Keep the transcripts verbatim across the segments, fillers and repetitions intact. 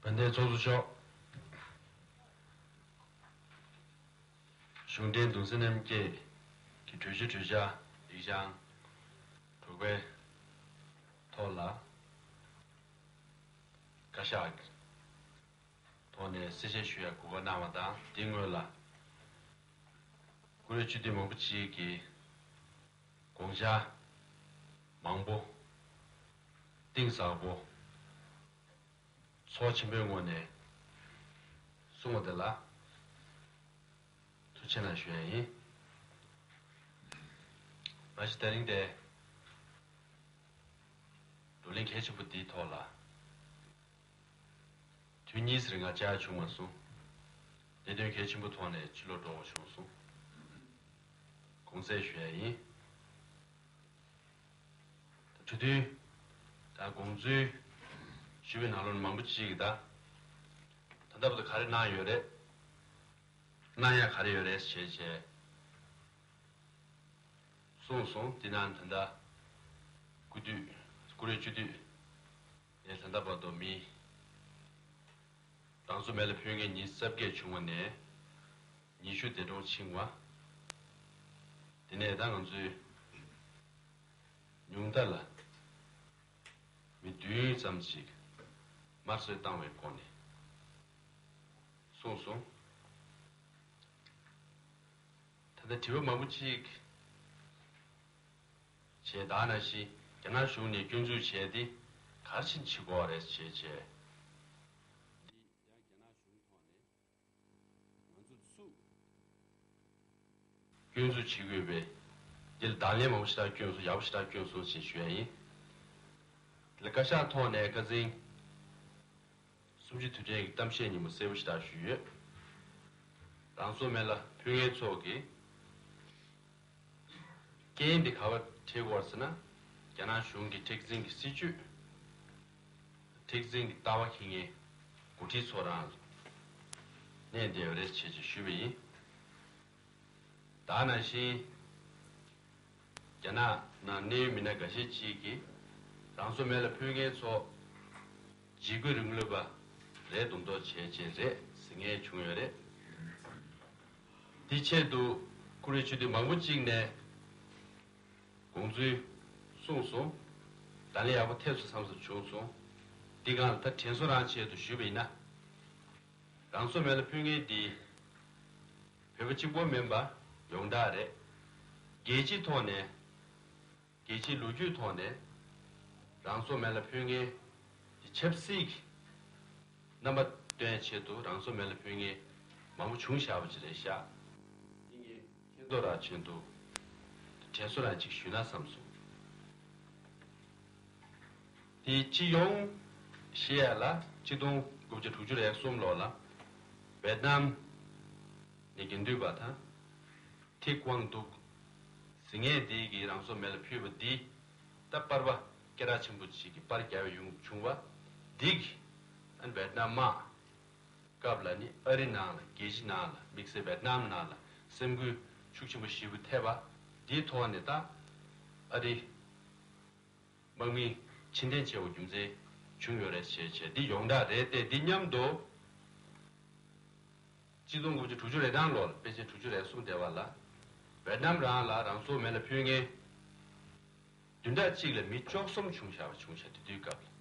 དད་ལྡན་ཚོགས་གཙོ་མཆོག་གཞུང་འབྲེལ་གདུང་སེམས་མཉམ་སྐྱེད་ཀྱི་གྲོས་གཞི་གྲོས་འཆར་ཡིག་བྱང་དྲུག་པའི་ཐོག་ལ་བཀའ་ཤག་གི་ཐོག་ནས་གསལ་བཤད་ཞུ་ཡ་གོ་སྐབས་གནང་བ་དང་། དེའི་སྔོན་ལ་བཀུར་འོས་སྤྱི་འཐུས་མང་པོ་ཅིག་གིས་དགོངས་འཆར་མང་པོ་གཏིང་ཟབ་པོ་ཚོགས་ཆེན་པོའི་ངོས་ནས་གསུངས་པ་དེ་ལ་ཐུགས་རྗེ་གནང་ཞུ་ཡ་ཡིན། མ་གཞི་དེ་རིང་དེ་བགྲོ་གླེང་གལ་ཆེན་པོ་འདིའི་ཐོག་ལ་དུས་གཉིས་རིང་ང་བཅར་བྱུང་མ་སོང་། གནད་དོན་གལ་ཆེན་པོ་ཐོག་ནས་ཕྱི་ལོགས་འགྲོ་དགོས་བྱུང་སོང་། དགོངས་སེལ་ཞུ་ཡ་ཡིན། ད་གྲོས་མཐུན་དང་དགོངས་ཚུལ་ཞུས་པའི་ནང་ལོགས་ནས་མང་པོ་ཅིག་གིས་ད་ད་ལྟ་བར་དུ་ག་རེ་གནང་ཡོད་རེད། གནང་ཡ་ག་རེ་ཡོད་རེད་ཞེས་བྱས་གསུངས་སོང་། དེ་ནང་ད་ལྟ་སྐུ་དུས་བཀུར་འོས་སྤྱི་འཐུས་ནས་ད་ལྟ་བར་དུ་མི་རང་སྲོག་མེ་ལ་ཕུལ་མཁན་ཉི་ཤུ་རྩ་བརྒྱད་བྱུང་བ་ནས་ཉི་ཤུ་འདས་གྲོངས་ཕྱིན་པ། དེ་ནས་ད་ང་ཚོའི་ཉུང་མཐའ་ལ་མི་བདུན་ཙམ་ཞིག་དམར་གསོད་བཏང་བའི་སྐོར་ནས་གསུངས་སོང་། ད་ལྟ་དྲི་བ་མང་པོ་ཅིག་བྱས། ད་ནང་བཞིན་རྒྱ་ནག་གཞུང་ནས་སྐྱོན་འཛུགས་བྱས་ཏེ་ག་རེ་བྱེད་དགོས་པ་རེད་ཅེས་བྱས། འདི་ཡང་རྒྱ་ནག་གཞུང་ཐོག་ནས་ང་ཚོ་སུ་སྐྱོན་འཛུགས་བྱེད་དགོས་པས། འདི་ལ་བརྡ་ལན་མང་པོ་ཞེ་དྲག་བསྐྱོན་སོང་། ཡག་པོ་ཞེ་དྲག་བསྐྱོན་སོང་ཞེས་ཞུ་ཡ་ཡིན། དེ་ལ་བཀའ་ཤག་ཐོག་ནས་ཁ་སང་གསུམ་བཅུའི་དུས་དྲན་གྱི་གཏམ་བཤད་ཉིན་མོ་གསལ་པོ་ཞེ་དྲག་ཞུས་ཡོད། རང་སྲོག་མེ་ལ་ཕུལ་མཁན་ཚོ་གིས་རྐྱེན་འདི་ག་པར་འཕྲད་ཀྱི་ཡོད་ཟེར་ན། རྒྱ་ནག་གཞུང་གི་མཁྲེགས་འཛིན་གྱི་སྲིད་བྱུས། མཁྲེགས་འཛིན་གྱི་ལྟ་བ་འཁྱེར་མཁན་འགོ་ཁྲིད་ཚོ་རང་གནས་བསྡད་ཡོད་རེད་ཅེས་ཅེས་ཞུས་པ་ཡིན། ད་ནང་བཞིན་རྒྱ་ནག་ནང་གནད་ཡོད་མི་སྣ་འགའ་ཤས་ཅིག་གིས་རང་སྲོག་མེ་ལ་ཕུལ་མཁན་ཚོ་འཇིགས་སྐུལ་རིང་ལུགས་པ་རེད་མདོག་མདོག་བྱས་བྱས་རེད་ཟེར་མཁན་བྱུང་ཡོད་རེད། དེའི་ཆེད་དུ་བཀུར་འོས་སྤྱི་འཐུས་མང་པོ་ཅིག་ནས་དགོངས་ཚུལ་གསུངས་སོང་། བརྡ་ལན་ཡག་པོ་ཐེབས་སོང་བསམ་བསམ་བྱུང་སོང་། འདི་སྒང་ལ་ད་དྲན་གསོ་རང་ཆེད་དུ་ཞུས་པ་ཡིན་ན། རང་སྲོག་མེ་ལ་ཕུལ་མཁན་འདི་བོད་པ་གཅིག་པོ་མིན་པ་ཡོངས་གྲགས་རེད། རྒྱལ་སྤྱིའི་ཐོག་ནས། རྒྱལ་སྤྱིའི་ལོ་རྒྱུས་ཐོག་ནས་རང་སྲོག་མེ་ལ་ཕུལ་མཁན་གྱི་ཆབ་སྲིད་ཀྱི་རྣམ་པ་སྟོན་ཆེད་དུ་རང་སྲོག་མེ་ལ་ཕུལ་མཁན་མང་པོ་བྱུང་བཞག་པ་ཅིག་རེད་ཤག་འདི་ངས་མཁྱེན་རྟོགས་རང་ཆེད་དུ་དྲན་གསོ་རང་ཅིག་ཞུས་ན་བསམ་སོང་། དེ་སྤྱི་ཡོངས་བཤད་ཡ་ལ་གཅིག་སྟོང་དགུ་བརྒྱ་དྲུག་ཅུ་རེ་གསུམ་ལོ་ལ་ཝེད་ནམ་ནས་དགེ་འདུན་པ་དང་། ཐི་ཀུའང་ཏུག་ཟེར་མཁན་དེ་གིས་རང་སྲོག་མེ་ལ་ཕུལ་བ་འདི་ད་པར་པ་སྐད་གྲགས་ཆེན་པོ་ཞིག་གིས་པར་བརྒྱབ་ཡོང་བྱུང་བ་འདི་གིས་ཨ་ནི་ཝེད་ནམ་དམག་སྐབས་ལ་ནི་ཨ་རི་ནང་ལ་རྒྱལ་སྤྱི་ནང་ལ་དམིགས་བསལ་ཝེད་ནམ་ནང་ལ་སེམས་འགུལ་ཤུགས་ཆེན་པོ་ཞེ་པོ་ཐེབས་པ་འདིའི་ཐོག་ནས་ད་ཨ་རི་དམག་མི་ཕྱིར་འཐེན་བྱས་པ་རྒྱུ་མཚན་བྱུང་ཡོད་རེད་ཅེས་བྱས་འདི་ཡོངས་གྲགས་རེད་དེ། འདི་མཉམ་དུ་གཅིག་སྟོང་དགུ་བརྒྱ་དྲུག་ཅུ་རེ་གྲངས་ལོར་དཔེ་ཆ་དྲུག་ཅུ་རེ་གསུམ་དེ་བར་ལ་ཝེད་ནམ་རང་ལ་རང་སྲོག་མེ་ལ་ཕུལ་མཁན་བདུན་ཕྲག་གཅིག་ལ་མི་བཅུ་གསུམ་བྱུང་བཞག་པ་བྱུང་བཞག་དེ་དུས་སྐབས་ལ།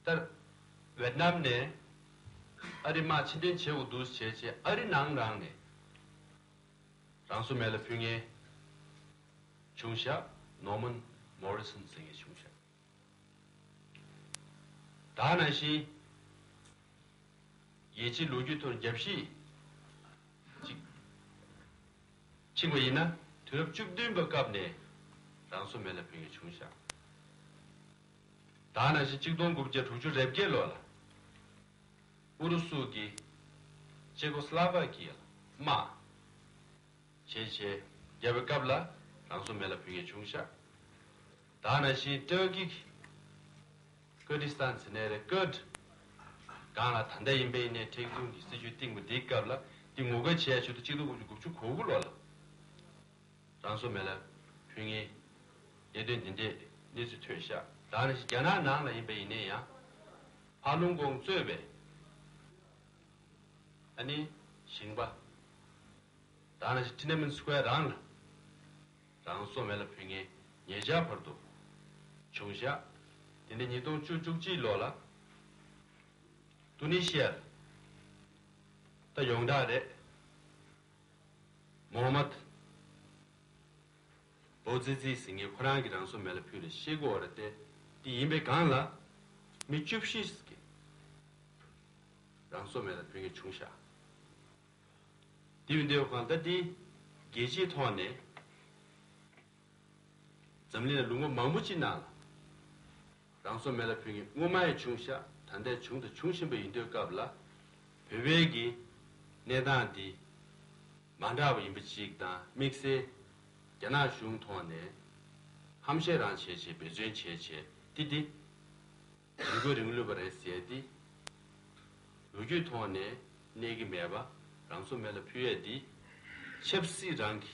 ལྟར། ཝེད་ནམ་ནས་ཨ་རི་དམག་ཕྱིར་འཐེན་བྱེད་དགོས་འདུག་བྱས་བྱས་ཨ་རི་ནང་རང་ནས་རང་སྲོག་མེ་ལ་ཕུལ་མཁན་བྱུང་ཤག་ནོར་མན་མོ་རི་སན་ཟེར་མཁན་བྱུང་ཤག་ད་ནང་བཞིན་རྒྱལ་སྤྱིའི་ལོ་རྒྱུས་ཐོག་རྒྱབ་ཤིག་ཅིག་ཕྱིན་པ་ཡིན་ན་དུས་རབས་བཅུ་བདུན་པའི་སྐབས་ནས་རང་སྲོག་མེ་ལ་ཕུལ་མཁན་བྱུང་ཤག་ད་ནང་བཞིན་གཅིག་སྟོང་དགུ་བརྒྱ་དྲུག་ཅུ་རེ་བརྒྱད་ལོ་ལ་ཨུ་རུ་སུ་གིས་ཅེ་ཀོ་སླ་ཝ་ཀི་ཡ་ལ་དམག་བྱས་བྱས་རྒྱབ་པའི་སྐབས་ལ་རང་སྲོག་མེ་ལ་ཕུལ་མཁན་བྱུང་ཤག་ད་ནང་བཞིན་ཏུར་ཀི་ཀར་ཌི་སི་ཐན་ཟེར་ནས་རེད། ཀར་ཌི་སྒང་ལ་ད་ལྟ་ཡིན་པའི་ནས་མཁྲེགས་བཟུང་གི་སྲིད་བྱུས་བཏིང་བ་འདིའི་སྐབས་ལ་འདི་ངོ་རྒོལ་བྱས་ཆེད་དུ་གཅིག་སྟོང་དགུ་བརྒྱ་དགུ་བཅུ་གོ་དགུ་ལོ་ལ་རང་སྲོག་མེ་ལ་ཕུལ་མཁན་གནད་དོན་འདི་འདྲས་ གནས་ཚུལ་ཐོན་ཤག་ད་ནི་རྒྱ་ནག་ནང་ལ་ཡིན་པ་ཡིན་ན་ཡང་ཕ་ལུང་ཀོང་གཙོས་པའི་ཨ་ནི་ཞིང་པ། ད་ནི་ཊི་ནན་མིན་སི་ཀོ་ཡར་རང་ལ་རང་སྲོག་མེ་ལ་ཕུལ་མཁན་ཉེ་ཆར་བར་དུ་བྱུང་ཤག་དེ་ནས་ཉིས་སྟོང་བཅུ་བཅུ་གཅིག་ལོ་ལ་ཏུ་ནི་ཤི་ཡར་ད་ཡོངས་གྲགས་རེད། མོ་ཧ་མད་བོ་ཛི་ཛི་ཟེར་མཁན་ཁོ་རང་གིས་རང་སྲོག་མེ་ལ་ཕུལ་རེད་ཤེས་དགོས་རེད་དེ། དེ་ཡིན་པའི་སྒང་ལ་མི་བཅུ་བཞི་ཟེར་གི་རང་སྲོག་མེ་ལ་ཕུལ་མཁན་བྱུང་ཤག་དེ་ཡིན་དུས་གང་ལྟར་དེ་རྒྱལ་སྤྱིའི་ཐོག་ནས་འཛམ་གླིང་ལ་ལུང་པ་མང་པོ་ཅིག་ནང་ལ་རང་སྲོག་མེ་ལ་ཕུལ་མཁན་སྔོན་མ་ཡང་བྱུང་ཤག་ད་ལྟ་བྱུང་དང་འབྱུང་བཞིན་པ་ཡིན་དུས་སྐབས་ལ་བོད་པའི་གི་གནས་སྟངས་འདི་མ་འདྲ་བ་ཡིན་པ་ཅིག་དང་དམིགས་བསལ་རྒྱ་ནག་གཞུང་ཐོག་ནས་ཧམ་བཤད་རང་བྱས་བྱས་འབད་བརྩོན་བྱས་བྱས་འདི་འདི་རིག་པ་རིང་ལུགས་པ་རེད་ཟེར་ཏེ། ལོ་རྒྱུས་ཐོག་ནས་གནས་ཀྱི་མེད་པ་རང་སྲོག་མེ་ལ་ཕུལ་ཡས་འདི་ཆབ་སྲིད་རང་གི་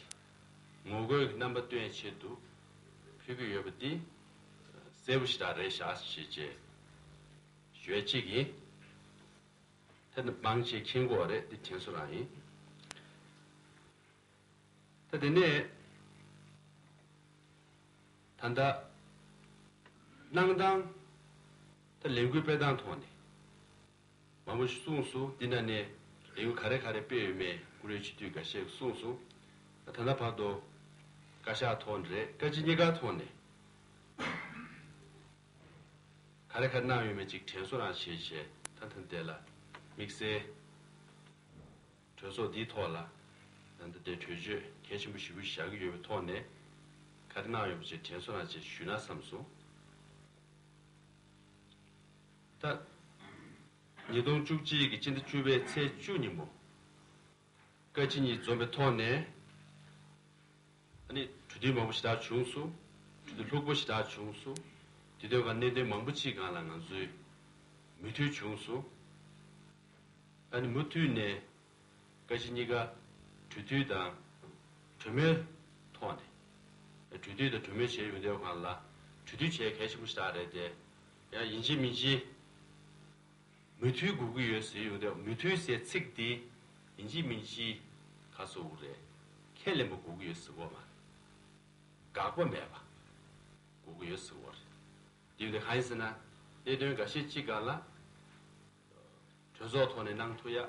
ངོ་རྒོལ་གྱི་རྣམ་པ་སྟོན་ཆེད་དུ་ཕུལ་གྱི་ཡོད་པ་འདི་གསལ་པོ་ཞེ་དྲག་རེད་ཤག་ཞེས་བྱས་ཞུ་ཡས་གཅིག་ཡིན། དེ་ནི་མང་ཆེ་མཁྱེན་གྱི་ཡོད་རེད། འདི་དྲན་གསོ་རང་ཡིན། ད་དེ་ནས་ད་ལྟ་གནང་སྟངས་ད་ལས་འགུལ་སྤེལ་སྟངས་ཐོག་ནས་མང་པོ་ཞིག་གསུངས་སོང་། འདི་ན་ནས་ལས་འགུལ་ག་རེ་ག་རེ་སྤེལ་ཡོད་མེད་ཀུ་རེ་སྤྱི་འཐུས་འགའ་ཤས་གསུངས་སོང་། ད་ལྟ་བར་དུ་བཀའ་ཤག་ཐོག་ནས་རེད། བཀའ་སྤྱི་གཉིས་ཀ་ཐོག་ནས་ག་རེ་ག་རེ་གནང་ཡོད་མེད་ཅིག་དྲན་གསོ་རང་བྱས་བྱས་ད་ཐེངས་འདི་ལ་དམིགས་བསལ། གྲོས་ཚོགས་འདིའི་ཐོག་ལ་ད་ལྟ་དེ་གྲོས་ཆོད་གལ་ཆེན་པོ་ཞེ་པོ་བཞག་གི་ཡོད་པའི་ཐོག་ནས་ག་རེ་གནང་ཡོད་པ་ཅིག་དྲན་གསོ་རང་ཅིག་ཞུས་ན་བསམ་སོང་། ད་ཉིས་སྟོང་བཅུ་གཅིག་གི་སྤྱི་ཟླ་བཅུ་པའི་ཚེས་བཅུ་ཉིན་མོ་བཀའ་སྤྱི་གཉིས་འཛོམས་པའི་ཐོག་ནས་ཨ་ནི་གྲོས་མཐུན་མང་པོ་ཞེ་དྲག་བྱུང་སོང་། གྲོས་མཐུན་ལྷུག་པོ་ཞེ་དྲག་བྱུང་སོང་། དེ་དོན་གང་གནད་དོན་མང་པོ་ཅིག་སྒང་ལ་ང་ཚོས་མོས་མཐུན་བྱུང་སོང་། ཨ་ནི་མུ་མཐུད་ནས་བཀའ་སྤྱི་གཉིས་ཀ་གྲོས་མཐུན་དང་གྲོས་མོལ་ཐོག་ནས་གྲོས་མཐུན་དང་གྲོས་མོལ་བྱས་ཡོང་དུས་སྒང་ལ་གྲོས་མཐུན་བྱས་གལ་ཆེན་པོ་ཞིག་རེད་དེ། ཡང་ཡིན་གཅིག་མིན་གཅིག་མོས་མཐུན་དགོས་ཀྱི་ཡོད་ཟེར་ཡོང་དུས་མོས་མཐུན་ཟེར་ཚིག་འདི་ཡིན་གཅིག་མིན་གཅིག་ག་ཟེར་དགོས་རེད། ཁས་ལེན་པ་དགོས་ཀྱི་ཡོད་ཟེར་དགོས་མ་རེད། དགག་པ་མེད་པ་དགོས་ཀྱི་ཡོད་ཟེར་དགོས་རེད། དེ་ཡོང་དུས་གང་ཡིན་ཟེར་ན་གནད་དོན་འགའ་ཤས་གཅིག་སྒང་ལ། གྲོས་ཚོགས་ཐོག་ནས་གནང་ཐུབ་ཡ།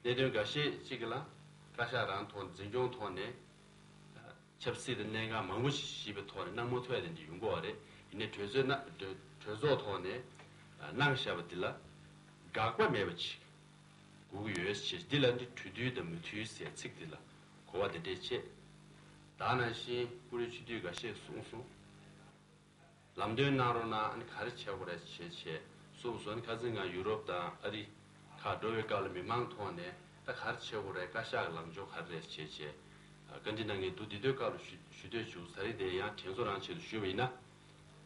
གནད་དོན་འགའ་ཤས་གཅིག་ལ་བཀའ་ཤག་རང་ཐོག་འཛིན་སྐྱོང་ཐོག་ནས་ཆབ་སྲིད་དང་གནད་འགག་མང་པོ་ཞིག་ཞིག་པའི་ཐོག་ནས་གནང་མ་ཐུབ་ཡ་དེ་འདྲ་ཡོང་གི་ཡོད་རེད། ཡིན་ནའི་གྲོས་ཚོགས་ན་གྲོས་གྲོས་ཚོགས་ཐོག་ནས་གནང་བཞག་པ་འདི་ལ་དགག་པ་མེད་པ་ཅིག་དགོས་ཀྱི་ཡོད་ཅེས་འདི་ལ་འདི་གྲོས་མཐུན་དང་མོས་མཐུན་ཟེར་ཚིག་འདི་ལ་གོ་བ་དེ་འདྲས་བྱེད། ད་ནང་བཞིན་ཀུ་རེ་སྤྱི་འཐུས་འགའ་ཤས་གསུངས་སོང་། ལམ་སྟོན་གནང་རོགས་གནང་། ཨ་ནི་ག་རེ་བྱེད་དགོས་རེད་བྱེད་བྱེད་གསུངས་སོང་། ཨ་ནི་ཁ་སང་ང་ཡུ་རོབ་དང་ཨ་རི་ཁག་འགྲོ་བའི་སྐབས་ལ་མི་མང་ཐོག་ནས་ད་ག་རེ་བྱེད་དགོས་རེད། བཀའ་ཤག་གི་ལངས་ཕྱོགས་ག་རེ་རེད་བྱེད་བྱེད་བཀའ་འདྲི་གནང་མཁན་འདུག་འདི་དུས་སྐབས་ལ་ཞུ་ཞུ་འདོད་བྱུང་། ད་རིང་དེ་ཡང་དྲན་གསོ་རང་ཆེད་དུ་ཞུས་པ་ཡིན་ན།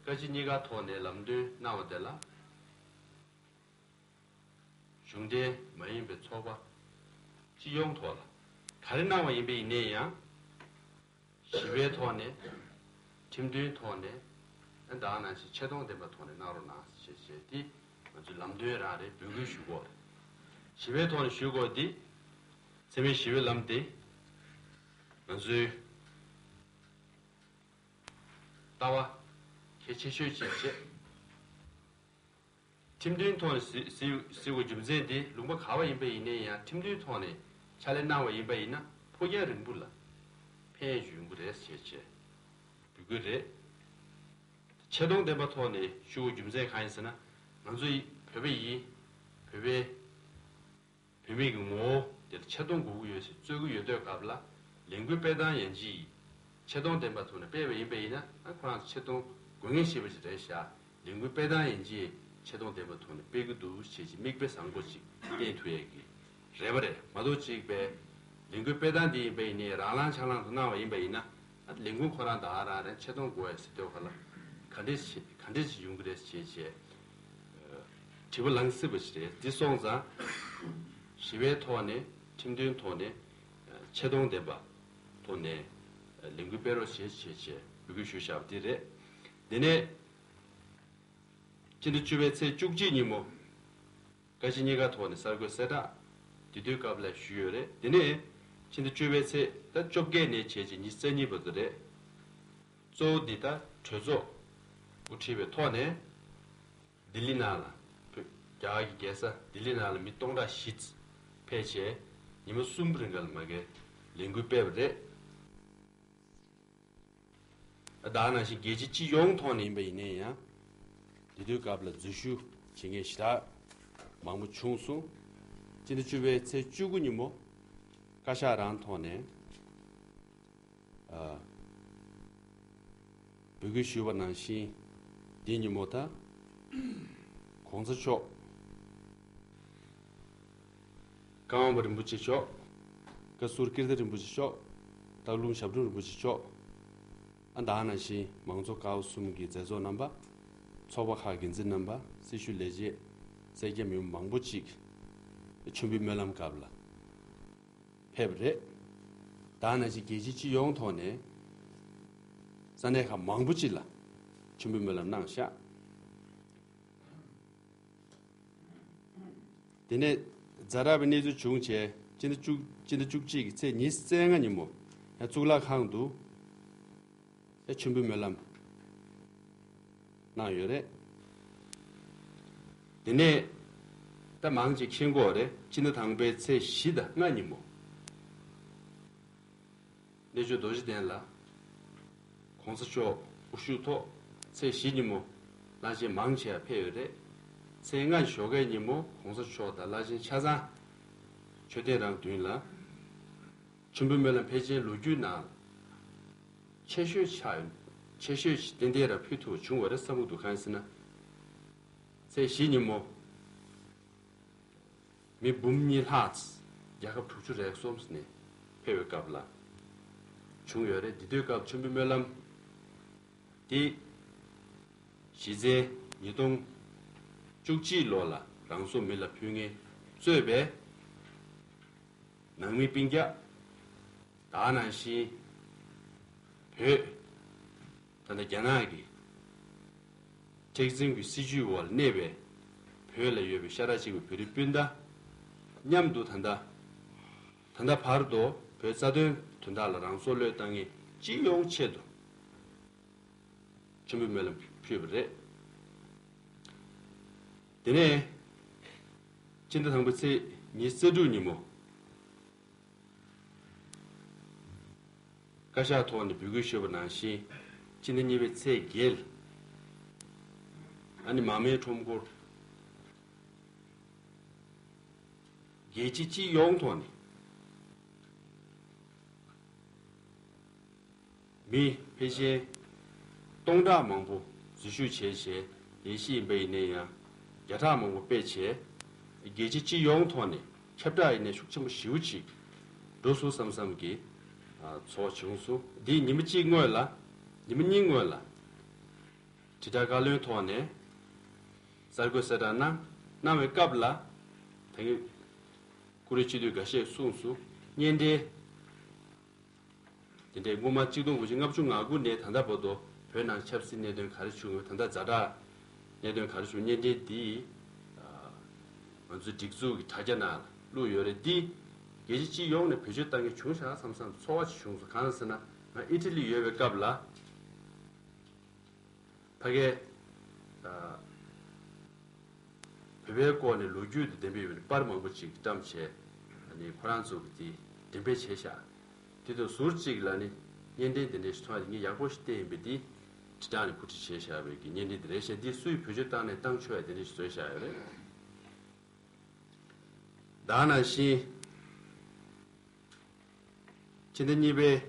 བཀའ་སྤྱི་གཉིས་ཀ་ཐོག་ནས་ལམ་སྟོན་གནང་བ་དེ་ལ། གཞུང་འབྲེལ་མ་ཡིན་པའི་ཚོགས་པ་སྤྱི་ཡོངས་ཐོག་ལ་ག་རེ་གནང་བ་ཡིན་པ་ཡིན་ནའི་ཡང་། ཞི་བའི་ཐོག་ནས། ཁྲིམས་མཐུན་ཐོག་ནས། ཨ་ད་ག་ནང་བཞིན་ཆེ་མཐོང་ལྡན་པའི་ཐོག་ནས་གནང་རོགས་གནང་ཞེས་བྱས་ཏེ་ང་ཚོས་ལམ་སྟོན་རང་རེད། འབོད་སྐུལ་ཞུ་དགོས་རེད། ཞི་བའི་ཐོག་ནས་ཞུ་དགོས་འདི། འཚེ་མེད་ཞི་བའི་ལམ་དེ་ང་ཚོའི་ལྟ་བ་གལ་ཆེ་ཤོས་ཅིག་བྱས། ཁྲིམས་མཐུན་ཐོག་ནས་ཟེར་ཟེར་ཟེར་བའི་རྒྱུ་མཚན་དེ་ལུང་པ་ག་བ་ཡིན་པ་ཡིན་ནའི་ཡང་ཁྲིམས་མཐུན་ཐོག་ནས་ཕྱག་ལས་གནང་བ་ཡིན་པ་ཡིན་ན་ཕུགས་རྒྱང་རིང་པོ་ལ་ཕན་ཡོན་ཡོང་གི་རེད་ཅེས་བྱས་འབོད་སྐུལ་རེད། ཆེ་མཐོང་ལྡན་པ་ཐོག་ནས་ཞུ་བའི་རྒྱུ་མཚན་གང་ཡིན་ཟེར་ན། ང་ཚོ་ཡི་བོད་པ་ཡིན། བོད་པའི་བོད་མི་གི་ངོ་བོ་དེར་ཆེ་མཐོང་དགོས་ཀྱི་ཡོད་ཟེར་རྩོད་ཀྱི་ཡོད་དུས་སྐབས་ལ་ལས་འགུལ་སྤེལ་སྟངས་ཡན་ཆད་ཡིན། ཆེ་མཐོང་ལྡན་པ་ཐོག་ནས་སྤེལ་བ་ཡིན་པ་ཡིན་ན་ཨ་ཁོ་རང་ཆེ་མཐོང་དགོས་ངེས་ཤེས་པ་ཞིག་རེད་ཤག་ལས་འགུལ་སྤེལ་སྟངས་ཡན་ཆད་ཆེ་མཐོང་ལྡན་པ་ཐོག་ནས་སྤེལ་གྱི་འདུག་ཅེས་ཀྱི་མིག་དཔེ་བཟང་པོ་ཅིག་བསྟན་ཐུབ་ཡས་ཀྱི་རེ་བ་རེད། མ་གཏོགས་གཅིག་པའི་ལས་འགུལ་སྤེལ་སྟངས་འདི་ཡིན་པ་ཡིན་ནའི་རང་ལངས་ཆག་ལངས་དུ་གནང་བ་ཡིན་པ་ཡིན་ན་ཨ་ལས་འགུལ་ཁོ་རང་ད་ག་རང་རེད། ཆེ་མཐོང་དགོས་ཡས་ཟེར་དུས་ག་ལ་ག་འདྲས་བྱེད་ག་འདྲས་ཅིག་ཡོང་གི་རེད་ཅེས་བྱས། དྲི་བ་ལངས་སྲིད་པ་ཞིག་རེད། འདི་སོང་ཙང་ཞི་བའི་ཐོག་ནས་ཁྲིམས་མཐུན་ཐོག་ནས་ཆེ་མཐོང་ལྡན་པ་ཐོག་ནས་ལས་འགུལ་སྤེལ་རོགས་བྱེད་ཅེས་བྱས་འབོད་སྐུལ་ཞུས་བཞག་པ་འདི་རེད། དེ་ནས་སྤྱི་ཟླ་བཅུ་པའི་ཚེས་བཅུ་གཅིག་ཉིན་མོ། བཀའ་སྤྱི་གཉིས་ཀ་ཐོག་ནས་གསར་འགོད་གསལ་བསྒྲགས་དེ་དུས་སྐབས་ལ་ཞུས་ཡོད་རེད། དེ་ནས་ཕྱི་ཟླ་བཅུ་པའི་ཚེས་ད་བཅོ་བརྒྱད་ནས་བྱས་རྗེས་ཉི་ཤུ་རྩ་གཉིས་བར་དུ་རེད། གཙོ་བོ་འདི་ལྟར་གྲོས་ཚོགས་དབུ་ཁྲིད་པའི་ཐོག་ནས་ལྡི་ལི་ནང་ལ་བོད་རྒྱ་གར་གྱི་རྒྱལ་ས་ལྡི་ལི་ནང་ལ་མི་སྟོང་ཕྲག་བཞི་ཕེབས་བྱས་ཉི་མ་གསུམ་རིང་ག་ལ་མ་གའི་ལས་འགུལ་སྤེལ་བ་རེད། ད་ག་ནང་བཞིན་རྒྱལ་སྤྱི་སྤྱི་ཡོངས་ཐོག་ནས་ཡིན་པ་ཡིན་ནའི་ཡང་། དེ་དུས་སྐབས་ལ་འཛུལ་ཞུགས་བྱེད་མཁན་ཞེ་དྲག་མང་པོ་བྱུང་སོང་། སྤྱི་ཟླ་བཅུ་པའི་ཚེས་བཅུ་དགུ་ཉིན་མོ་བཀའ་ཤག་རང་ཐོག་ནས་ཨ། འབོད་སྐུལ་ཞུས་པ་ནང་བཞིན་འདི་ཉིན་མོ་ད་༸གོང་ས་མཆོག་ཀ་ཝང་པ་རིན་པོ་ཆེ་མཆོག་བཀའ་ཟུར་ཀིརྟི་རིན་པོ་ཆེ་མཆོག་སྟག་ལུང་ཞབས་དྲུང་རིན་པོ་ཆེ་མཆོག་ཨ། ད་ག་ནང་བཞིན་མང་གཙོ་ཀའོ་གསུམ་གྱི་མཛད་གཙོ་རྣམ་པ། ཚོགས་པ་ཁག་འགན་འཛིན་རྣམ་པ། སྲི་ཞུ་ལས་བྱེད། སེར་སྐྱ་མི་མང་པོ་ཅིག་མཆོད་འབུལ་སྨོན་ལམ་སྐབས་ལ་ཕེབས་པ་རེད། ད་ག་ནང་བཞིན་རྒྱལ་སྤྱི་སྤྱི་ཡོངས་ཐོག་ནས་ས་གནས་ཁག་མང་པོ་ཅིག་ལ་མཆོད་འབུལ་སྨོན་ལམ་གནང་ཤག་དེ་ནས་ཛ་དྲག་པའི་གནས་ཚུལ་བྱུང་བྱས་སྤྱི་ཟླ་བཅུ་སྤྱི་ཟླ་བཅུ་གཅིག་གི་ཚེས་ཉི་ཤུ་རྩ་ལྔ་ཉིན་མོ་ཡང་གཙུག་ལག་ཁང་དུ་ཡང་མཆོད་འབུལ་སྨོན་ལམ་གནང་ཡོད་རེད། དེ་ནས་ད་མང་ཆེ་མཁྱེན་གྱི་ཡོད་རེད། སྤྱི་ཟླ་དང་པོའི་ཚེས་བཞི་དང་ལྔ་ཉིན་མོ། གནས་མཆོག་རྡོ་རྗེ་གདན་ལ་༸གོང་ས་མཆོག་དབུ་བཞུགས་ཐོག་ཚེས་བཞི་ཉིན་མོ་བླ་ཆེན་མང་ཆེ་བ་ཕེབས་ཡོད་རེད། ཚེས་ལྔ་ཞོགས་ཀའི་ཉིན་མོ་༸གོང་ས་མཆོག་དང་བླ་ཆེན་ཆ་ཚང་མཆོད་རྟེན་རང་མདུན་ལ་མཆོད་འབུལ་སྨོན་ལམ་ཕལ་ཆེར་ལོ་རྒྱུས་ནང་ཆེ་ཤོས་ཆགས་ཡོད། ཆེ་ཤོས་ཏན་ཏན་རང་ཕུལ་ཐུབ་པ་བྱུང་བ་རེད་བསམ་གྱི་འདུག་གང་ཡིན་ཟེར་ན། ཚེས་བཞི་ཉིན་མོ། མི་འབུམ་གཉིས་ལྷག་རྒྱལ་ཁབ་དྲུག་ཅུ་རེ་གསུམ་ནས་ཕེབས་པའི་སྐབས་ལ་བྱུང་ཡོད་རེད། འདི་དུས་སྐབས་མཆོད་འབུལ་སྨོན་ལམ་འདི་གཞི་རྩའི་ཉིས་སྟོང་བཅུ་གཅིག་ལོ་ལ་རང་སྲོག་མི་ལ་ཕུལ་མཁན་གཙོས་པའི་ནང་མི་སྤུན་ཀྱག་ད་ག་ནང་བཞིན་བོད། ད་ལྟ་རྒྱ་ནག་གི་མཁྲེགས་འཛིན་གྱི་སྲིད་བྱུས་འོག་ལ་གནས་པའི་བོད་ལ་ཡོད་པའི་ཤ་ཁྲག་གཅིག་པའི་བོད་རིགས་སྤུན་ཟླ་མཉམ་དུ་ད་ལྟ་ད་ལྟ་བར་དུ་བོད་རྩ་དོན་དོན་དག་ལ་རང་སྲོག་བློས་བཏང་མཁན་སྤྱི་ཡོངས་ཆེད་དུ་མཆོད་འབུལ་སྨོན་ལམ་ཕུལ་བ་རེད། དེ་ནས་སྤྱི་ཟླ་དང་པོའི་ཚེས་ཉི་ཤུ་རྩ་དྲུག་ཉིན་མོ། བཀའ་ཤག་ཐོག་ནས་འབོད་སྐུལ་ཞུས་པ་ནང་བཞིན་སྤྱི་ཟླ་གཉིས་པའི་ཚེས་བརྒྱད། ཨ་ནི་མར་མེའི་ཁྲོམ་སྐོར་རྒྱལ་སྤྱི་སྤྱི་ཡོངས་ཐོག་ནས་མི་ཕལ་ཆེར་སྟོང་ཕྲག་མང་པོ་འཛུལ་ཞུགས་བྱས་བྱས་ལས་གཞི་ཡིན་པ་ཡིན་ན་ཡང་བརྒྱ་ཕྲག་མང་པོ་སྤེལ་བྱས་རྒྱལ་སྤྱི་སྤྱི་ཡོངས་ཐོག་ནས་ཁྱབ་བསྒྲགས་ཡིན་ན་ཤུགས་ཆེན་པོ་ཞེ་པོ་ཅིག་འགྲོ་སོང་བསམ་བསམ་གྱི་ཚོར་བ་བྱུང་སོང་། འདིའི་ཉི་མ་གཅིག་སྔོན་ལ་ཉི་མ་གཉིས་སྔོན་ལ་དྲིལ་བསྒྲགས་བཀའ་བློན་ཐོག་ནས་གསར་འགོད་གསལ་བསྒྲགས་གནང་གནང་བའི་སྐབས་ལ་ད་གིན་བཀུར་འོས་སྤྱི་འཐུས་འགའ་ཤས་གསུངས་སོང་། གཉེན་འབྲེལ་དེ་འདྲའི་སྔོན་མ་གཅིག་སྟོང་དགུ་བརྒྱ་ལྔ་བཅུ་ང་དགུ་ནས་ད་ལྟ་བར་དུ་བོད་ནང་ཆབ་སྲིད་གནད་དོན་ག་རེ་བྱུང་ཡོད། ད་ལྟ་ཛ་དྲག་གནད་དོན་ག་རེ་བྱུང་། གཉེན་འབྲེལ་འདི་ང་ཚོའི་སྒྲིག་འཛུགས་ཀྱི་དྲ་རྒྱ་ནང་བླུགས་ཡོད་རེད། འདི་རྒྱལ་སྤྱི་སྤྱི་ཡོངས་ནས་བེད་སྤྱོད་བཏང་མཁན་བྱུང་ཤག་བསམ་བསམ་ཚོར་བ་ཅིག་བྱུང་སོང་། གང་ཟེར་ན་ང་ཨི་ཊ་ལི་ཡོད་པའི་སྐབས་ལ། ཕ་གིའི་ཨ་བོད་པའི་སྐོར་ནས་ལོ་རྒྱུས་དང་ལྡན་པའི་ཡོད་པའི་པར་མང་པོ་ཅིག་བཀྲམ་བྱས། ཨ་ནི་ཁོ་རང་ཚོ་གིས་དེ་འགྲེམས་སྤེལ་བྱས་ཤག་དེ་དང་ཟུར་གཅིག་ལ་ནི་བརྙན་འཕྲིན་དེ་འདྲ་ཞིག་མཐོང་ཡ་དེ་ངས་ཡག་པོ་ཞིག་བལྟས་ཡིན་པས། དེ་དྲིལ་བསྒྲགས་ནས་ཕུ་ཁྲིད་བྱས་བཞག་པའི་གི་བརྙན་འཕྲིན་དེ་རེད་ཤག་འདི་སུས་བེད་སྤྱོད་བཏང་ནས་བཏང་ཆོག་ཡ་དེ་འདྲ་ཞིག་བཟོས་བཞག་ཡོད་རེད། ད་ག་ནང་བཞིན། ཕྱི་ཟླ་གཉིས་པའི་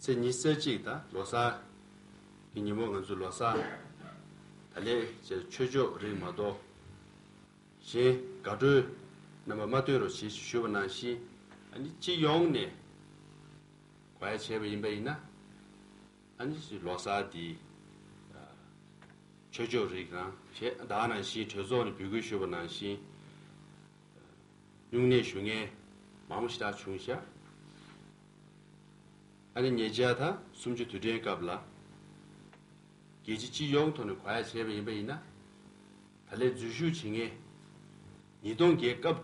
ཚེས་ཉི་ཤུ་རྩ་གཅིག་དང་ལོ་གསར་གྱི་ཉིན་མོ་ང་ཚོས་ལོ་གསར་ད་ལས་ཆོས་ཕྱོགས་རིགས་མ་གཏོགས་གཞན་དགའ་སྤྲོའི་རྣམ་པ་མ་སྟོན་རོགས་བྱེད་ཞེས་ཞུས་པ་ནང་བཞིན། ཨ་ནི་སྤྱི་ཡོངས་ནས་གོ་ཡ་བྱས་པ་ཡིན་པ་ཡིན་ན། ཨ་ནི་ལོ་གསར་འདི་ཆོས་ཕྱོགས་རིགས་རང་བྱས། ད་ག་ནང་བཞིན་གྲོས་ཚོགས་ནས་འབོད་སྐུལ་ཞུས་པ་ནང་བཞིན། སྨྱུང་གནས་ཞུ་མཁན་མང་པོ་ཞེ་དྲག་བྱུང་ཤག་ཨ་ནི་ཉེ་ཆར་ད་གསུམ་བཅུ་དུས་དྲན་སྐབས་ལ་ རྒྱལ་སྤྱི་སྤྱི་ཡོངས་ཐོག་ནས་གོ་ཡ་བྱས་པ་ཡིན་པ་ཡིན་ན། ད་ལན་འཛུལ་ཞུགས་བྱེད་མཁན་ཉིས་སྟོང་བརྒྱད་སྐབས་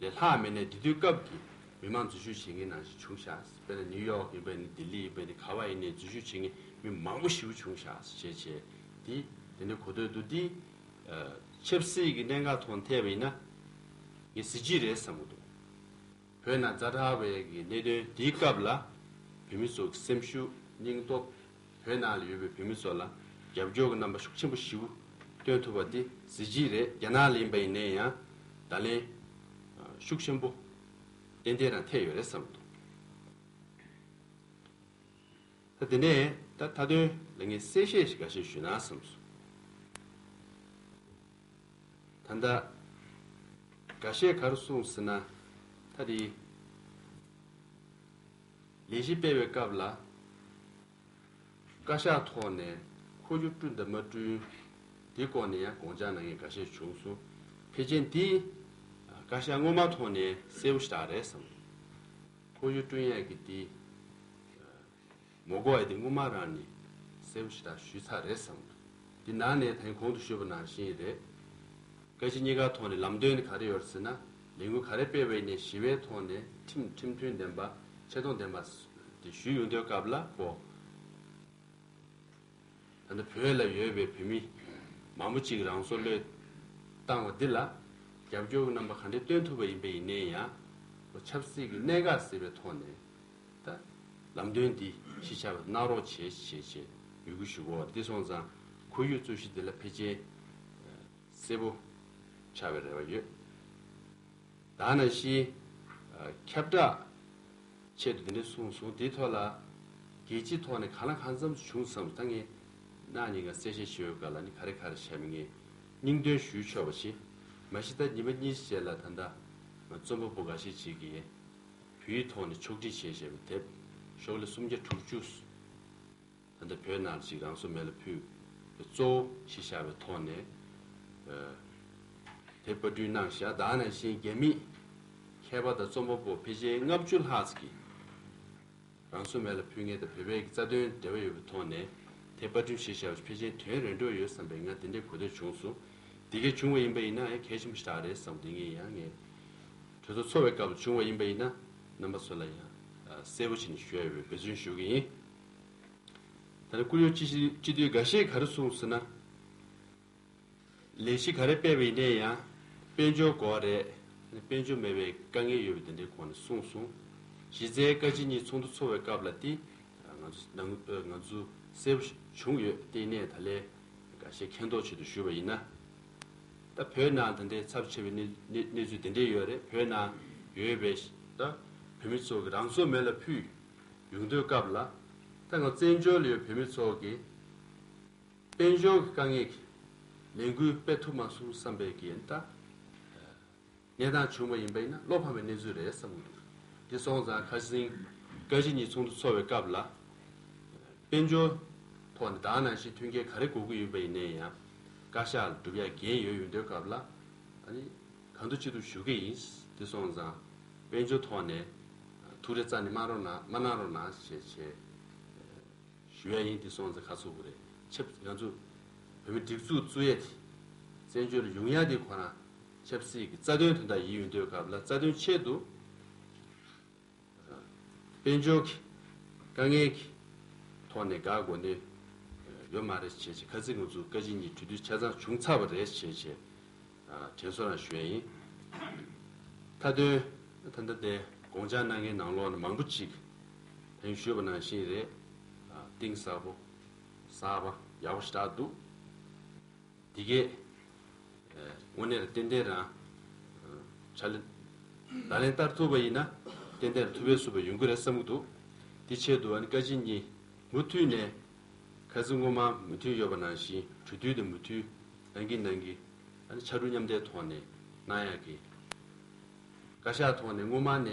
ཀྱི་ལས་ལྷག་མེད་ནས་དེ་དུས་སྐབས་ཀྱི་མི་མང་འཛུལ་ཞུགས་བྱེད་མཁན་ནང་བཞིན་བྱུང་ཤག་དཔེར་ན་ནིའུ་ཡོག་ཡིན་པ་ཡིན་ན། ལྡི་ལི་ཡིན་པ་ཡིན་ན། ག་བ་ཡིན་ནའི་འཛུལ་ཞུགས་བྱེད་མཁན་མི་མང་པོ་ཞེ་པོ་བྱུང་ཤག་ཞེས་བྱས། དེ་དེ་འདྲ་གོ་ཐོས་འདུག་དེ་ཆབ་སྲིད་ཀྱི་གནད་འགག་ཐོག་ཐེ་བ་ཡིན་ན་ངས་གཟི་བརྗིད་རེད་བསམ་གྱི་འདུག་བོད་ནང་ཛ་དྲག་པའི་གི་གནད་དོན་དེའི་སྐབས་ལ་བོད་མི་ཚོ་གི་སེམས་ཤུགས་སྙིང་སྟོབས། བོད་ནང་ལ་ཡོད་པའི་བོད་མི་ཚོ་ལ་རྒྱབ་སྐྱོར་གྱི་རྣམ་པ་ཤུགས་ཆེན་པོ་ཞེ་པོ་སྟོན་ཐུབ་པ་དེ་གཟི་བརྗིད་རེད། རྒྱ་ནག་ལ་ཡིན་པ་ཡིན་ནའི་ཡང་ད་ལན་ཤུགས་ཆེན་པོ་ཏན་ཏན་རང་ཐེབས་ཡོད་རེད་བསམ་འདུག་ད་དེ་ནས་ད་མཐའ་དོན་ལ་ངས་གསལ་བཤད་ཞིག་འགའ་ཤས་ཞུས་ན་བསམ་སོང་། ད་ལྟ་འགའ་ཤས་ག་རེ་གསུངས་ཟེར་ན། ད་དེ་ལས་གཞི་སྤེལ་བའི་སྐབས་ལ་བཀའ་ཤག་ཐོག་ནས་ཁོར་ཡུག་བསྐྲུན་དང་མ་བསྐྲུན་དེ་སྐོར་ནས་ཡང་དགོངས་འཆར་གནང་མཁན་འགའ་ཤས་བྱུང་སོང་། ཕལ་ཆེར་འདི་བཀའ་ཤག་སྔོན་མ་ཐོག་ནས་གསལ་པོ་ཞེ་དྲག་རེད་བསམ། ཁོར་ཡུག་བསྐྲུན་ཡས་ཀྱི་དེ་མ་དགོས་པ་དེ་སྔོན་མ་རང་ནས་གསལ་པོ་ཞེ་དྲག་ཞུས་ཚར་རེད་བསམ། དེ་ནང་ནས་ད་ཡིན་གོང་དུ་ཞུས་པ་ནང་བཞིན་རེད། བཀའ་སྤྱི་གཉིས་ཀ་ཐོག་ནས་ལམ་སྟོན་ག་རེ་ཡོད་ཟེར་ན། ལས་འགུལ་ག་རེ་སྤེལ་བ་ཡིན་ནའི་ཞི་བའི་ཐོག་ནས་ཁྲིམས་ཁྲིམས་མཐུན་ལྡན་པ། ཆེ་མཐོང་ལྡན་པ་དེ་ཞུས་ཡོང་དུས་སྐབས་ལ་ཁོ། ད་ལྟ་བོད་ལ་ཡོད་པའི་བོད་མི་མང་པོ་ཅིག་རང་སྲོག་བློས་བཏང་བ་འདི་ལ་རྒྱབ་སྐྱོར་གྱི་རྣམ་པ་ག་འདྲས་སྟོན་ཐུབ་པ་ཡིན་པ་ཡིན་ནའི་ཡང་། ཁོ་ཆབ་སྲིད་ཀྱི་གནད་འགག་ཟེར་བའི་ཐོག་ནས། ད་ལམ་སྟོན་འདི་གཞི་ཆགས་པ་གནང་རོགས་བྱེད་ཞེས་བྱས་འབོད་སྐུལ་ཞུ་གོ། འདི་སོང་ཙང་ཁོར་ཡུག་རྩོད་གཞི་འདི་ལ་ཕལ་ཆེར་གསལ་པོ་ཆགས་པའི་རེ་བ་ཡོད། ད་ནང་བཞིན་ཁྱབ་བསྒྲགས་ཆེད་དུ་འདི་འདྲ་གསུངས་སོང་། འདིའི་ཐོག་ལ་རྒྱལ་སྤྱིའི་ཐོག་ནས་གང་ལ་གང་འཚམ་བྱུང་བསམ། ད་ངས་གནངས་ཉིན་ང་གསལ་བཤད་ཞུ་བའི་སྐབས་ལ་ནི་ག་རེ་ག་རེ་བྱས་མིན་ངས་སྙིང་དོན་ཞུ་ཆོག་པ་ཞིག་མ་གཞི་ད་ཉི་མ་གཉིས་རྗེས་ལ་ད་ལྟ་ང་རྩོམ་པ་པོ་འགའ་ཤས་ཅིག་གིས་བོད་ཡིག་ཐོག་ནས་ཕྱོགས་སྒྲིག་བྱས་བཞག་པའི་དེབ་ཤོག་ལྷེ་སུམ་བརྒྱ་དྲུག་ཅུ། ད་ལྟ་བོད་ནང་ཅིག་རང་སྲོག་མེ་ལ་ཕུལ་བའི་གཙོ་བོ་གཞི་བཞག་པའི་ཐོག་ནས་དེབ་པར་སྐྲུན་གནང་བཞག་ད་ནང་བཞིན་རྒྱ་མི་མཁས་པ་དང་རྩོམ་པ་པོ་ཕལ་ཆེར་ལྔ་བཅུ་ལྷག་ཅིག་གིས་རང་སྲོག་མེ་ལ་ཕུལ་མཁན་དང་བོད་པའི་རྩ་དོན་འབྲེལ་བ་ཡོད་པའི་ཐོག་ནས་དེབ་པར་སྐྲུན་གཞི་བཞག་པ་ཕལ་ཆེར་དོན་རེ་འགྲོ་ཡོད་བསམ་པའི་ང་དེ་འདྲའི་གོ་ཐོས་བྱུང་སོང་། འདི་གས་བྱུང་བ་ཡིན་པ་ཡིན་ན་ཡང་གལ་ཆེན་པོ་ཞེ་དྲག་རེད་བསམ། དེ་ངས་ཡང་ངས་གྲོས་ཚོགས་ཚོགས་པའི་སྐབས་བྱུང་བ་ཡིན་པ་ཡིན་ན་རྣམ་པ་ཚོ་ལ་ཡང་གསལ་པོ་བྱས་ནས་ཞུ་ཡ་ཡོད་པའི་འབད་བརྩོན་ཞུ་གི་ཡིན། ད་ནི་བཀུར་འོས་སྤྱི་སྤྱི་འཐུས་འགའ་ཤས་ག་རེ་གསུངས་ཟེར་ན། ལས་གཞི་ག་རེ་སྤེལ་བ་ཡིན་ནའི་ཡང་དཔལ་འབྱོར་དགོས་རེད། དཔལ་འབྱོར་མེད་པའི་དཀའ་ངལ་ཡོད་པའི་དེ་འདྲའི་སྐོར་ནས་གསུངས་སོང་། གཞི་རྩའི་བཀའ་སྤྱི་གཉིས་ཚོགས་འདུ་ཚོགས་པའི་སྐབས་ལ་དེ་ང་ཚོ་ནང་ང་ཚོ་གསལ་པོ་བྱུང་ཡོད། དེ་ནས་ད་ལན་འགའ་ཤས་མཁྱེན་རྟོགས་ཆེད་དུ་ཞུས་པ་ཡིན་ན། ད་བོད་ནང་ད་ལྟའི་ཚབས་ཆེ་བའི་གནས་གནས་གནས་ཚུལ་དེ་འདྲས་ཡོད་རེད། བོད་ནང་ཡོད་པའི་ད་བོད་མི་ཚོ་གི་རང་སྲོག་མེ་ལ་ཕུལ་ཡོང་དུས་སྐབས་ལ། ད་ང་བཙན་བྱོལ་ལ་ཡོད་བོད་མི་ཚོ་གི་དཔལ་འབྱོར་གྱི་དཀའ་ངལ་གྱི་ལས་འགུལ་སྤེལ་ཐུབ་མ་སོང་བསམ་པའི་གི་ད་གནས་སྟངས་བྱུང་བ་ཡིན་པ་ཡིན་ན་བློ་ཕམ་པའི་གནས་ཚུལ་རེད་བསམ་གྱི་འདུག་དེ་སོང་ཙང་ཁ་སང་བཀའ་སྤྱི་གཉིས་ཚོགས་འདུ་ཚོགས་པའི་སྐབས་ལ་དཔལ་འབྱོར་ཐོག་ནས་ད་ག་ནང་བཞིན་མཐུན་རྐྱེན་ག་རེ་དགོས་ཀྱི་ཡོད་པ་ཡིན་ནའི་ཡང་བཀའ་ཤག་ལ་སྒྲུབ་ཡ་འགན་ཡོད་ཡོང་དུས་སྐབས་ལ་ཨ་ནི་གང་ཐུབ་ཅི་ཐུབ་ཞུ་གི་ཡིན། དེ་སོང་ཙང་དཔལ་འབྱོར་ཐོག་ནས་ཐུགས་རེ་རྩ་ནས་མ་རོགས་གནང་མ་གནང་རོགས་གནང་ཞེས་བྱས། ཞུ་ཡ་ཡིན། དེ་སོང་ཙང་ཁ་ཚུགས་རེད། ཆབ་ང་ཚོ་བོད་མི་སྒྲིག་འཛུགས་བཙུགས་ཡས་དེ་བཙན་བྱོལ་ལ་ཡོང་ཡ་དེ་ཁོ་རང་ཆབ་སྲིད་ཀྱི་རྩ་དོན་དོན་དག་ཡིན་ཡོང་དུས་སྐབས་ལ་རྩ་དོན་ཆེད་དུ་དཔལ་འབྱོར་གྱི་དཀའ་ངལ་གྱི་ཐོག་ནས་དགག་དགོས་ནི་ཡོད་མ་རེད་བྱས་བྱས། ཁ་སང་ང་ཚོ་བཀའ་སྤྱི་གཉིས་གྲོས་བསྡུར་ཆ་ཚང་བྱུང་ཚར་བ་རེད་བྱས་བྱས། དྲན་གསོ་རང་ཞུ་ཡ་ཡིན། མཐའ་དོན་ད་ལྟ་དེ་དགོངས་འཆར་གནང་མཁན་ནང་ལོགས་ནས་མང་པོ་ཅིག་ད་ཡིན་ཞུས་པ་ནང་བཞིན་རེད། གཏིང་ཟབ་པོ་གསར་པ་ཡག་པོ་ཞེ་དྲག་འདུག་དེ་གས་དངོས་གནས་ལ་ཏན་ཏན་རང་ཕྱག་ལས་ལག་ལེན་བསྟར་ཐུབ་པ་ཡིན་ན་ཏན་ཏན་ཐུབ་པའི་བཟོ་འདྲ་ཡོང་གི་རེད་བསམ་གྱི་འདུག་དེ་ཆེད་དུ་ཨ་ནི་བཀའ་སྤྱི་གཉིས་མུ་མཐུད་ནས་ཁ་སང་སྔོན་མ་མོས་མཐུན་ཡོད་པ་ནང་བཞིན་གྲོས་བསྡུར་དང་མོས་མཐུན་གནང་གིན་གནང་གིན། ཨ་ནི་ཕྱར་གྲུ་མཉམ་འདེགས་ཐོག་ནས་གནང་ཡག་གི་བཀའ་ཤག་ཐོག་ནས་སྔོན་མ་ནས་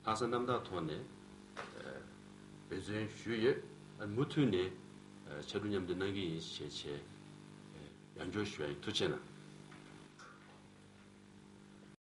ལྷག་བསམ་རྣམ་དག་ཐོག་ནས་འབད་བརྩོན་ཞུས་ཡོད། ཨ་ནི་མུ་མཐུད་ནས་ཕྱར་གྲུ་མཉམ་འདེགས་གནང་གི་ཡིན་ཞེས་བྱས་ཡང་བསྐྱར་ཞུ་ཡ་ཡིན། ཐུགས་རྗེ་གནང་།